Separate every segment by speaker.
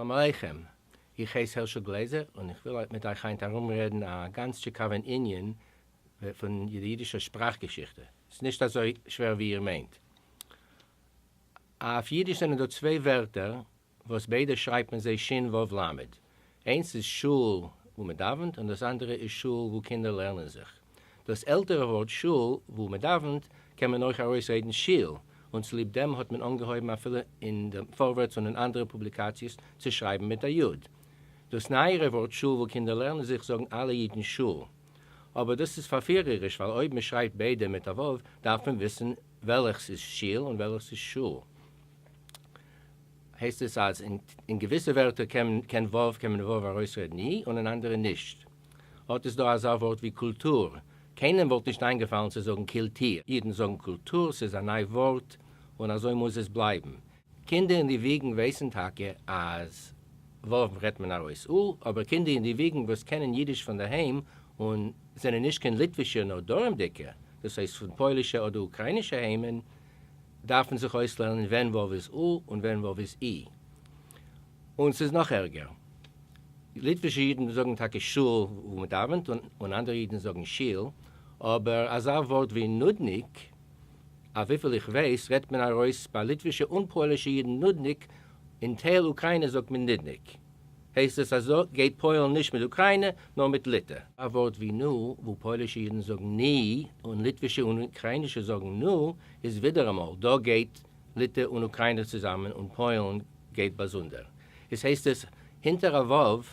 Speaker 1: שלום עליכם, איך הייס הערשל גלעזער און איך וויל מיט אייך היינט ארומרעדן א גאנץ טשיקאווען ענין פון די אידישע שפראך-געשיכטע. ס'איז נישט אזוי שווער ווי איר מיינט. אויף אידיש זענען דא צוויי ווערטער וואס ביידע שרייבט מען זיי שין וואו למד. איינס איז שול וואו מען דאווענט און דאס אנדערע איז שול וואו קינדער לערנען זיך. דאס עלטערע ווארט שול וואו מען דאווענט קען מען אויך ארויסרעדן שיל, און צוליב דעם האט מען אנגעהויבן אפילו אין דעם פארווערטס און אין אנדערע פובליקאציעס צו שרייבן מיט א יוד. דאס נייערע ווארט שול וואו קינדער לערנען זיך זאגן אלע אידן שול. אבער דאס איז פארפירעריש ווייל אויב מען שרייבט ביידע מיט א ו' דארף מען וויסן וועלעכס איז שיל און וועלעכס איז שול. הייסט עס אז אין געוויסע ווערטער קען קען ו' קען מען ו' ארויסרעדן אי און אין אנדערע נישט. אט איז דא אזא ווארט ווי קולטור, קיינעם וואלט נישט איינגעפאלן צו זאגן קילטיר, אידן זאגן קולטור, ס'איז א ניי ווארט און אזוי מוז עס בלייבן. קינדער אין די וויגן ווייסן טאקע אז ו' רעדט מען ארויס או, אבער קינדער אין די וויגן וואס קענען אידיש פון דערהיים און זענען נישט קיין ליטווישע נאר דרומ'דיגע, דאס הייסט פון פוילישע אדער אוקריינישע היימען, דארפן זיך אויסלערנען ווען ו' איז או און ווען ו' איז אי. און ס'איז נאך ערגער. ליטווישע אידן זאגן טאקע שול וואו מ'דאווענט און אנדערע אידן זאגן שיל, אבער אזא ווארט ווי נודניק, אויף וויפיל איך ווייס רעדט מען ארויס ביי ליטווישע און פוילישע אידן נודניק, אין טייל אוקריינע זאגט מען נידניק. הייסט עס אז דא גייט פוילן נישט מיט אוקריינע נאר מיט ליטע. א ווארט ווי נו, וואו פוילישע אידן זאגן ני און ליטווישע און אוקריינישע זאגן נו, איז ווידעראמאל דא גייט ליטע און אוקריינע צוזאמען און פוילן גייט באזונדער. איז הייסט עס הינטער א ו'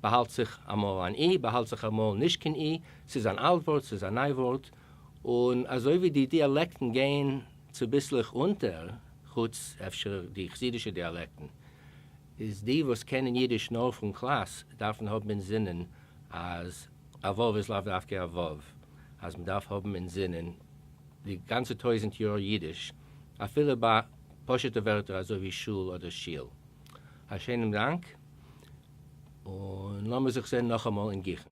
Speaker 1: באהאלט זיך אמאל אן אי, באהאלט זיך אמאל נישט קיין אי, ס'איז אן אלט ווארט, ס'איז א ניי ווארט, און אזוי ווי די דיאלעקטן גייען צוביסלעך אונטער, חוץ אפשר די חסידישע דיאלעקטן, איז די וואס קענען אידיש נאר פון קלאס דארפן האבן אינזינען אז א ו' איז לאו דווקא א ו', אז מ'דארף האבן אינזינען די גאנצע טויזענט יאר אידיש, אפילו ביי פשוטע ווערטער אזוי ווי שול אדער שיל. א שיינעם דאנק, און לאמיר זיך זען נאכאמאל אין גיכן.